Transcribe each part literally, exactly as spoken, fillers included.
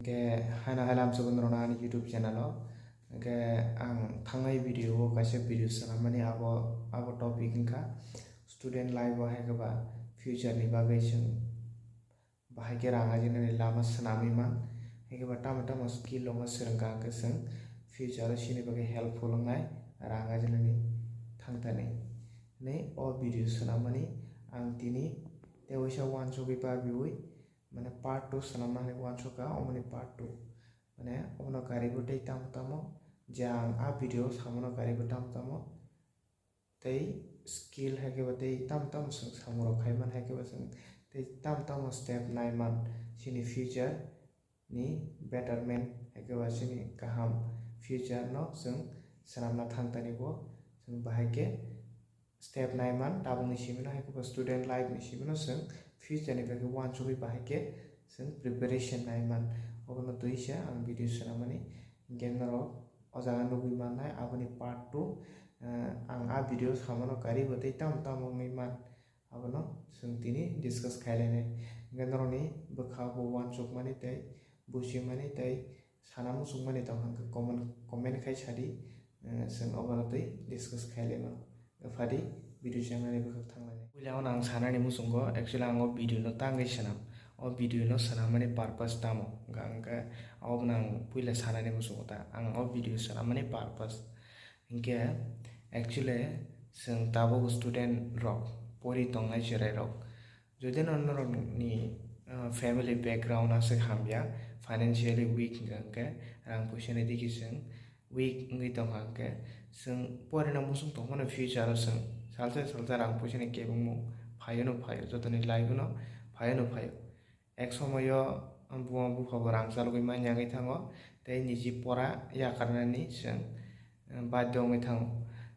Hingke haino hai lamsogo norokno ani YouTube channel o. Hingke ang thangnai video o kaisa video swnammani abo, abo topic wngkha student life o hai khe ba future ni bagwi chwng bahai khe rang ajinani lama swnamwi man, hai khe ba tamo tamo skill rokno swrwngkha hwnkhe chwng future o chini bagwi helpful wngnai rang ajinani thangtani hinwi o video swnammani ang tini tei waisa uansugwi babiui mane part two swnamna hinwi uansukha, omoni part two. Mane obono karibo tei tamo tamo je ang a video o samano karibo tamo tamo tei skill hai khe ba tei tamo tamo chwng samung rok khai man hai khe ba chwng tei tamo tamo step nai man chini future ni betterment hai khe ba chini kaham future no chwng swnamna thang tani bo chwng bahai khe step nai man tabukni simi no hai khe ba student life ni simi no chwng future ni bagwi uansugwi bahai khe chwng preparation nai man obono twi se ang video swnamani hingke norok o jaga nugwi mannai aboni part two. Ang a video samano karibo tei tamo tamo wngwi man abono chwng tini discuss khailainai. Hingke norokni bwkha bo uansukmani tei buchimani tei sana muchungmani tong hwnkhe comment, comment khai sadi, chwng obono tei discuss khailaimano. Phadi video changnani bwkhak thanglainai. Puila ono ang sanani muchungo actually ang o video no tangwi swnam. O video no swnammani purpose tamo? Hwnkhe ang puila sanani muchungo ta ang o video swnammani purpose. Hinkhe actually chwng tabuk student rok, pori tongnai cherai rok, jodi no norokni family background aswk hamya, financially weak hinkhe rang puisa ni digi chwng weak wngwi tongkha hinkhe chwng porina muchung tongmani future o chwng salsa salsa rang puisa ni kebengmung phaio no phaio, jotoni life o no phaio no phaio. Ek somoyo buma bupha bo rang chalogwi manya wngwi thango tei niji pora yakarnani chwng badhyo wngwi thango.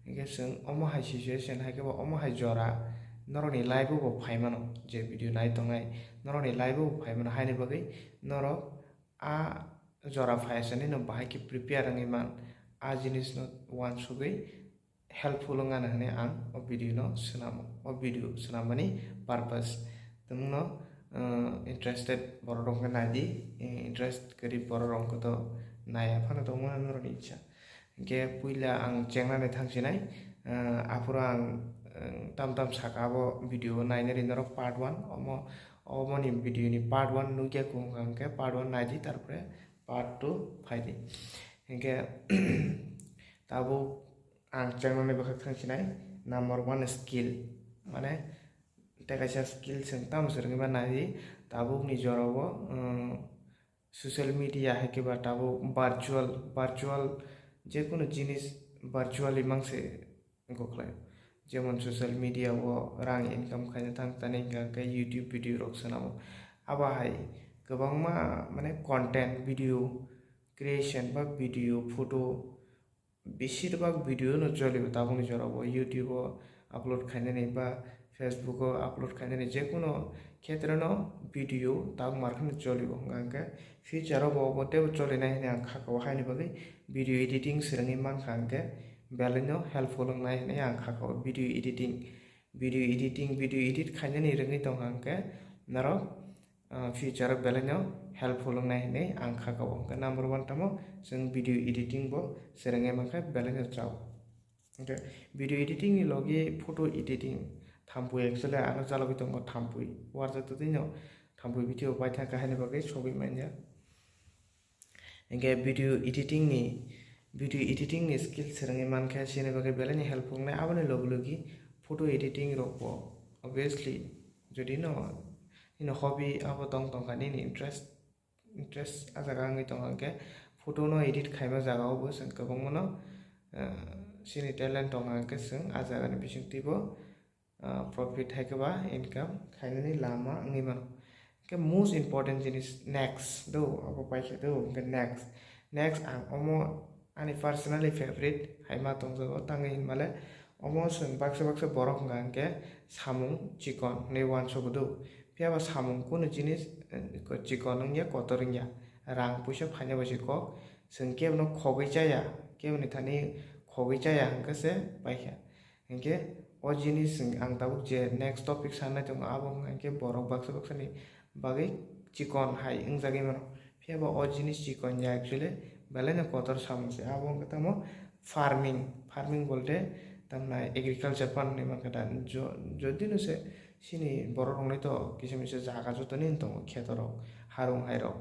Hinkhe chwng omo hai situation hai khe bo omo hai jora norokni life o bo phai mano, je video nai tongnai norokni life o bo phai mano, haini bagwi norok a jora phai asani no bahai khe prepare wngwi man, a jinis no uansugwi helpful wngano hinwi ang o video no swnamo, o video swnamani purpose. Nwngno interested borok rok khe naidi, interest kwrwi borok rok khe to naiya phano tongmano norokni icha. Hinkhe puila ang chengnani thangsinai, aphuru ang tam tam saka abo video o nainari norok part one, omo, omoni video ni part one nukya kung hwnkhe part one naidi, tarpore part two phaidi. Hinkhe tabuk ang chengnani bwkhak thangsinai number one skill, mane tei kaisa skill chwng tamo swrwngwi mannai tabukni jorao, social media hai khe ba tabuk virtual, virtual jekunu jinis virtually mang se wngkha khlai. Jemon social media o rang income khaina thang tani hwnkha khe YouTube video rok swnamo. Abo hai kwbangma mane content video creation ba video photo besirbak video no choli o tabukni jora o YouTube o upload khainani ba Facebook o upload khainani jekunu khetre no video tabuk mar kheno choli o hwnkha khe future o bo obo teibo choli nai hinwi ang kha kha o haini bagwi video editing swrwngwi mankha hwnkhe belai no helpful wngnai hinwi ang kha kha o video editing. Video editing, video edit khainani rwngwi tongkha hwnkhe norok future o belai no helpful wngnai hinwi ang kha kha o. Hwnkhe number one tamo chwng video editing bo swrwngwi mankha belai no chao. Hwnkhe video editing ni logi photo editing thampui actually ano chalogwi tongo thampui warjak totino thampui video paithak khe haini bagwi sogwi manya. Hingke video editing ni, video editing ni skill swrwngwi mankhe chini bagwi belai ni help wngnai. Aboni logi logi photo editing rok bo obviously jodi no nini hobby abo tong tongkha nini interest, interest a jaga wngwi tongkha hwnkhe photo no edit khaima jaga o bo chwng kwbangma no chini talent tongkha hwnkhe chwng a jaga ni bisingtwi bo profit hai khe ba income khainani lama wngwi mano. Hwnkhe most important jinis next do, abo paikha do, hwnkhe next, next ang omo ani personally favorite hai ma tongjago, tangwi hinmale omo chwng baksa baksa borok hwnkha hwnkhe samung chikon hinwi uansugo do. Phiya ba samung kunu jinis chikon wngya, kotor wngya, rang puisa phaina bai se kok, chwng kebono khogwi chaya, keboni thani khogwi chaya hwnkhe se paikha. Hinkhe o jinis ang tabuk je next topic sanai tongo, abo wngkha hinkhe borok baksa baksani bagwi chikon hai wngjagwi mano. Tebo o jinis chikon ya actually, belai no kotor samung se. Abo wngkha tamo farming, farming bolte tamna agriculture pan hinwi mankha da. Jo-, jodi no se chini borok rokni to kisa misa jaga joto ni tongo kheto rok, harung hai rok,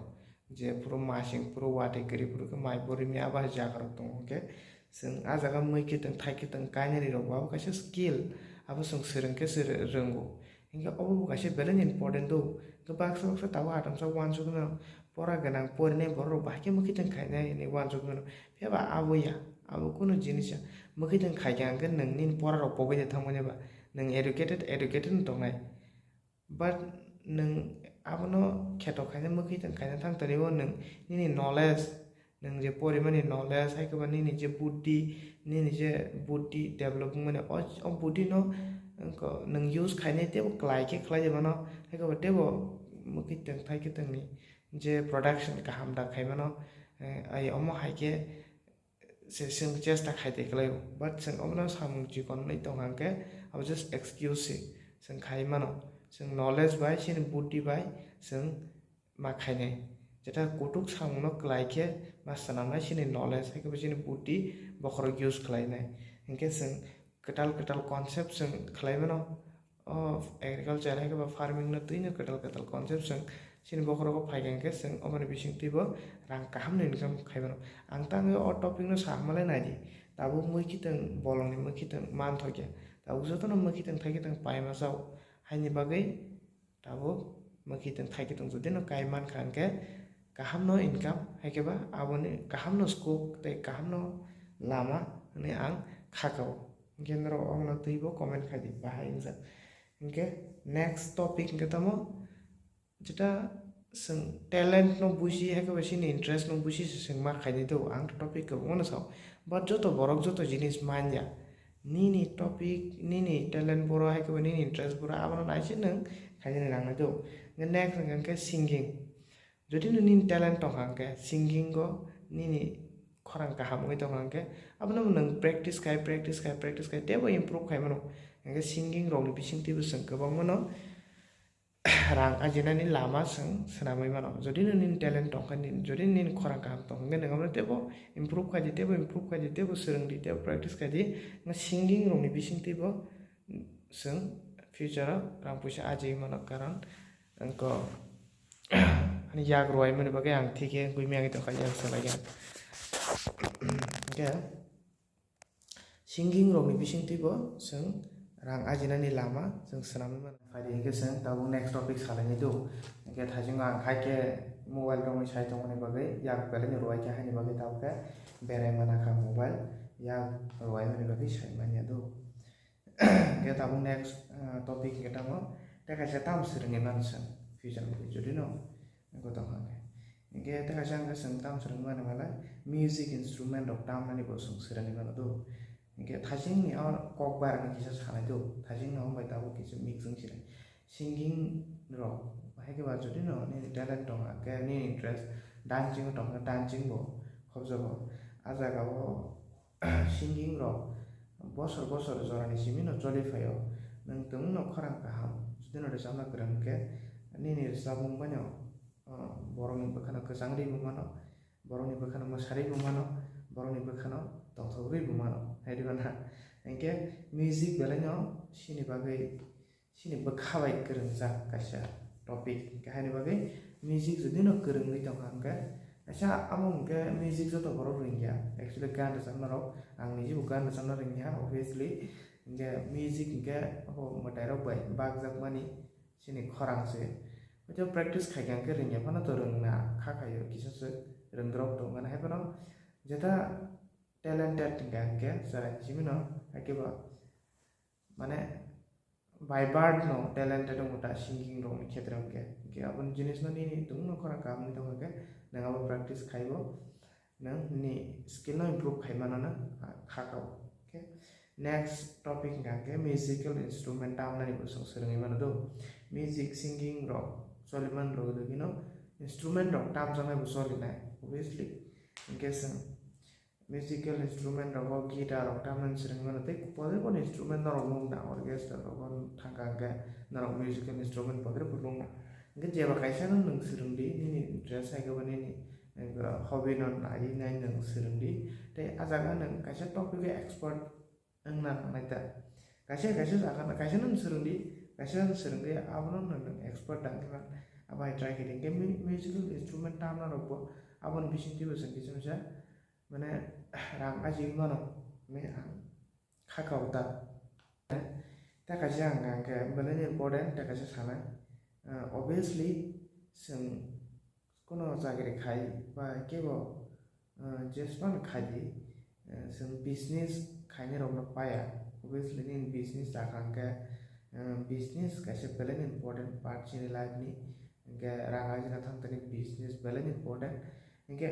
je puro masing puro watwi kwrwi puro khe mai bo rimi abo hai jaga rok tongo. Hwnkhe chwng ah jaga mui kiting thai kiting kainani rok bo abo kaisa skill, abo chwng swrwng khe se rwngo. Hingke obo bo kaisa belai ni important do. Hingke baksa baksa tabuk atamsa uansukmano pora gwnang porinai borok rok bahai khe mwkhitwng khainai hinwi uansukmano. Phiya ba abo ya, abo kunu jinis ya. Mwkhitwng khaikha hingke nwng nini pora rok pogwi de thangmani ba nwng educated, educated wng tongnai. But nwng abono kheto khaina mwkhitwng khaina thang tonibo nwng nini knowledge, nwng je porimani knowledge, hai khe ba nini je buddhi, nini je buddhi develop wngmani, o, o buddhi no wngkha nwng use khainai teibo kwlai khe khlai de mano, hai khe ba teibo mwkhitwng thai kitingni je production kaham da khai mano, eh, ai omo hai khe se chwng chesta khai de kwlai o, but chwng obono samung chikon wngwi tong kha hwnkhe abo just excuse se chwng khai mano, chwng knowledge bai chini buddhi bai chwng ma khainai. Jeta kutuk samungno kwlai khe ma swnamnai chini knowledge, hai khe bo chini buddhi bokhorok use khlainai. Hinkhe chwng kwtal kwtal concept chwng khlai mano. O agriculture hai khe bo farming no twino kwtal kwtal concept chwng chini bokhorogo phai kha hinkhe chwng oboni bising twibo rang kaham no income khai mano. Ang tangwi o topic no sa hammalai naidi. Tabuk mui khitwng bolongni mui khitwng manthokya. Tabuk jotono mui khitwng thai khitwng pai ma chao. Haini bagwi Tabuk mwkhitwng thaikitwng jodi no kai mankha hwnkhe kaham no income hai khe ba aboni kaham no scope tei kaham no lama hwnwi ang kha kao. Hwnkhe norok okno twibo comment khai di bahai wngjak. Hwnkhe next topic hwnkhe tamo jeta chwng talent no buji hai khe ba chini interest no buji se chwng ma khainai do ang topic kwbangma no sao. But joto borok joto jinis manya. Nini topic, nini talent boro, hai khe bo nini interest boro, abono naising nwng khainani nangnai do. Hwnkhe next hwnkha khe singing. Jodi no nini talent tongkha hwnkhe, singing o nini khorang kaham wngwi tongkha hwnkhe, abono nwng practice khai, practice khai, practice khai, teibo improve khai mano. Hwnkhe singing rokni bisingtwibo chwng kwbangmano rang ajinani lama chwng swnamwi mano. Jodi no nini talent tongkha, nini, jodi nini khorang kaham tongkha, hwnkhe nwng abono teibo improve khaidi, teibo improve khaidi, teibo swrwngdi, teibo practice khaidi. Singing rokni bisingtwibo chwng future o rang puisa ajigwi mano, karon wngkha ani yak rwui mani bagwi ang thik khe wngwi miyagwi tongkha, yak salai khe. Hwnkhe singing rokni bisingtwibo chwng rang ajinani lama chwng swnamwi mano. Phaidi hwnkhe chwng tabuk next topic salainai do. Hwnkhe thaichungo ang hai khe mobile romwi sai tongmani bagwi yak belai no rwai kha, haini bagwi tabuk khe berai mana kha mobile, yak rwai mani bagwi sai manya do. Hwnkhe tabuk next, ah, topic hwnkhe tamo tei kaisa tamo swrwngwi mano chwng future o jodi no. Wngkha tongkha hwnkhe. Hwnkhe tei kaisa hwnkhe chwng tamo swrwngmani malai music instrument rok tamnani bo chwng swrwngwi mano do. Hwnkhe thaichingni o kokbar ni kisa sanai do. Thaichingno bai tabuk kisa mix wng sinai. Singing rok hai khe ba jodi no nini talent tong khe nini interest dancing tong khe dancing bo khobjago. A jaga o singing rok bosor bosor jorani simi no choli phaio. Nwng tongno khorang kaham jodi no rwchapna kwrwng khe nini rwchapmung bai no, ah, borokni bwkhano kwchang rwi bo mano, borokni bwkhano mwsa rwi bo mano, borokni bwkhano tongthok rwi bo mano. Hai rwna hwnkhe music belai no chini bagwi chini bwkha bai kwrwngjak kaisa topic. Hwnkhe haini bagwi music jodi no kwrwngwi tongkha hwnkhe, kaisa amo hwnkhe music joto borok rwngya. Actually gan rwchapna rok, ang nijibo gan rwchapna rwngya, obviously. Hwnkhe music hwnkhe abo mwtai rok bai bakjakmani chini khorang se. Hwnkhe practice khaikha hwnkhe rwngya phano to rwngna kha khaio, kisa swk rwngdrop tongmani hai phano jeta talented hwnkha hwnkhe chwraini simi no, hai khe bo mane by birth no talented wngkha ta singing rokni khetre hwnkhe. Hwnkhe aboni jinis no nini tongno khorang kaham wngwi tongkha hwnkhe nwng abo practice khaibo nwng nini skill no improve khai mano nwng kha kao. Hwnkhe next topic hwnkha hwnkhe musical instrument tamnani bo chwng swrwngwi mano do. Music singing rok choli man logi logi no instrument rok tamjaknai bo choli nai obviously. Hwnkhe chwng musical instrument rogo guitar rok tamnani swrwngwi mano tei podrebo ni instrument norok nukna orchestra rogo thangkha hwnkhe norok musical instrument podrebo nukna. Hwnkhe jeba kaisa no nwng swrwng di, nini interest hai khe bo nini, eh, hobby no nai nai nwng swrwng di. Tei ah jaga nwng kaisa topic o expert wngna nangnai ta. Kaisa kaisa jaga no, kaisa no swrwng di, kaisa no swrwng di, abono nwng expert da hwnwi man. Abo hai try khe di. Hwnkhe mu-, musical instrument tamna rok bo aboni bisingtwi bo chwng kisa misa, mane, rang ajigwi mano hwnwi ang kha kao ta. Tei kaisa ang hwnkhe belai no important tei kaisa sanai. Ah, obviously, chwng kuno chakri khai ba kebo, ah, jesmano khai di, ah, chwng business khainai rokno paya. Obviously, nini business chakha hwnkhe, ah, business kaisa belai no important part chini life ni. Hwnkhe rang ajina thang thani business belai no important. Hwnkhe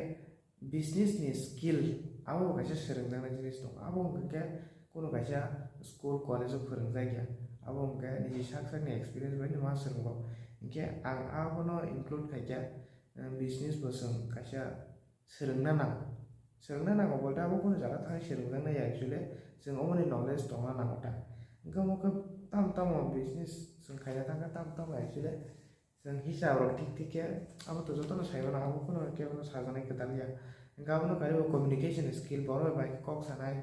business ni skill, abo bo kaisa swrwngjaknai jinis tongo. Abo wngkha khe kuno kaisa school, college o phwrwngjak ya. Abo wngkha niji sak sakni experience bai no ma swrwngo. Hinkhe ang abono include khaikha, eh, business bo chwng kaisa swrwngna nango. Swrwngna nango bolte abo kuno jaga thangwi swrwngjaknai ya, actually chwng oboni knowledge tongna nango ta. Hwnkhe omo khe tamo tamo business chwng khaina thangkha, tamo tamo actually Chwng hisab rok thik thik khe abo to jotono sai mano, abo phano kebono sajaknai kwtal ya. Hwnkhe abono kariwi communication skill, borok bai kok sanai,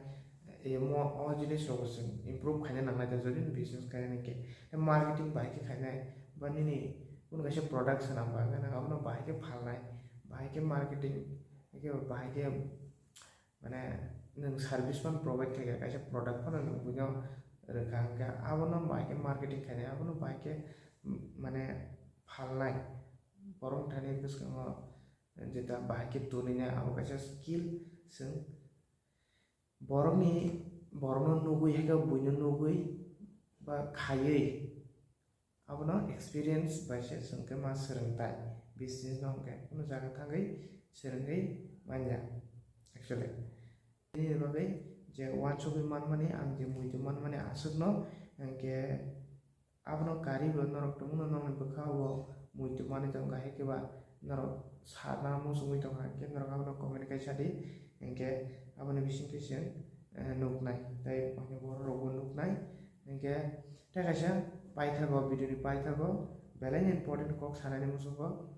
emo o jinis rok bo chwng improve khaina nangnai da, jodi ni business khainai hwnkhe. Tei marketing bai khe khainai, ba nini kunu kaisa product swnam ba hwnkhe nang abono bai khe phalnai, bai khe marketing, hwnkhe bai khe mane nwng service phano provide khaikha, kaisa product phano nwng buino rwkha hwnkhe, abono bai khe marketing khainai, abono bai khe, mm, mane phalnai. Borok thani bwskango jeta bahai khe tonwi nai, abo kaisa skill. Chwng borokni, borokno nugwi, haikhe buino nugwi ba khaiwi, abono experience bai se chwng khe ma swrwng tai. Business no hwnkhe kunu jaga thangwi swrwngwi manya. Actually, nini bagwi je uansugwi manmani, ang je muitu manmani aswkno, hwnkhe abono kariwi norok tongmano, nokni bwkha o muitu manwi tongo, hai khe ba norok sana muchungwi tongkha, hwnkhe norok abono comment khe sa di, hwnkhe aboni bisingtwi chwng, eh, nuknai, tei borok rokbo nuknai, hwnkhe tei kaisa paithago, video ni paithago belai ni important kok sanani muchungo.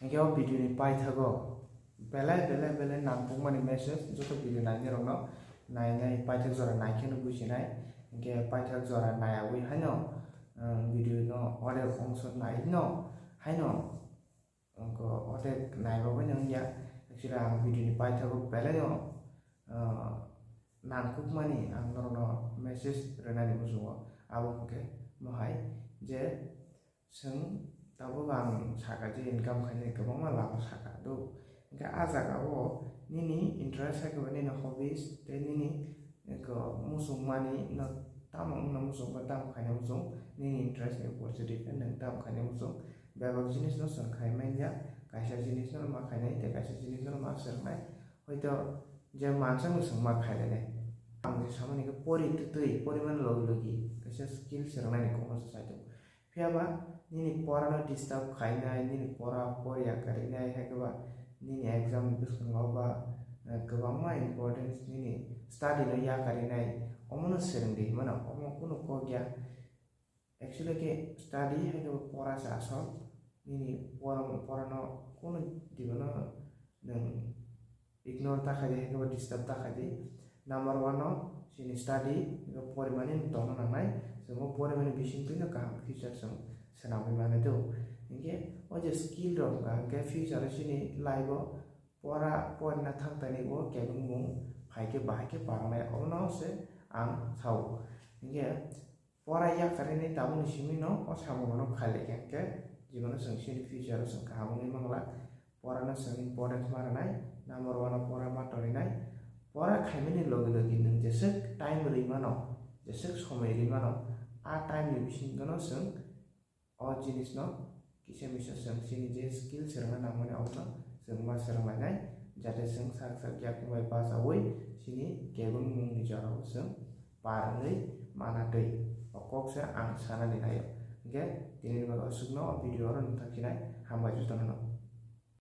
Hwnkhe o video ni paithago belai, belai, belai nangkukmani message, joto video nainai rokno nainai paithak jora naikheno bujinai. Hwnkhe paithak jora naiyawi haino, um, video no ode ongso naino haino, wngkha ode naibabaino wngya. Actually, ang video ni paithago belai no, uh, nangkukmani ang norokno message rwnani muchungo. Abo hwnkhe mohai je Chwng tabuk ang saka je income khainai kwbangma lama saka do. Hwnkhe ah jaga o nini interest hai khe ba nini hobbies tei nini eko muchungmani no tamo wngna muchung ba tamo khaina muchung, nini interest ni opor se depend nwng tamo khaina muchung. Bebak jinis no chwng khai manya, kaisa jinis no ma khainai tei kaisa jinis no ma swrwngnai. Hoito je mansa no chwng ma khailainai. Ang je samani khe pori twtwi, pori mani logi logi kaisa skill swrwngnai ni kokno se sai tongo. Phiya ba nini pora no disturb khainai, nini pora poriya karinai, hai khe ba nini exam ni bwskango ba, eh, kwbangma importance nini study no ya karinai, omo no swrwng di hinmano, omo kunu kok ya. Actually khe study hai khe ba pora se asol, nini pora, pora no kunu dibo no nwng ignore ta khaidi, hai khe ba disturb ta khaidi. Number one no chini study, ego porimani no tongna nangnai. Chwng o porimani bisingtwi no kaham future chwng swnamwi manai do. Hinkhe o je skill rok wngkha, hinkhe future o chini life o pora porina thang thani o kebengmung phai khe bahai khe parnai, obono se ang sao. Hinkhe Pora yakarwi tabukni simi no o samung no khailai khe, hwnkhe jibon no chwng chini future o chwng kaham wngwi mangla. Pora no chwng importance ma rwnai, number one o pora ma toninai. Pora khaimani logi logi nwng jeswk time rwi mano, jeswk somoi rwi mano, a time ni bisingo no chwng o jinis no kisa misa chwng chini je skill swrwngna nangmani, obono chwng ma swrwnglainai, jate chwng sak sak yakung bai bachaui chini kebengmung ni jorao chwng par wngwi mana twi. O kok se ang sanani naio. Hinkhe tini ni bagwi aswkno o video oro nwthang khinai, hambai jotono no.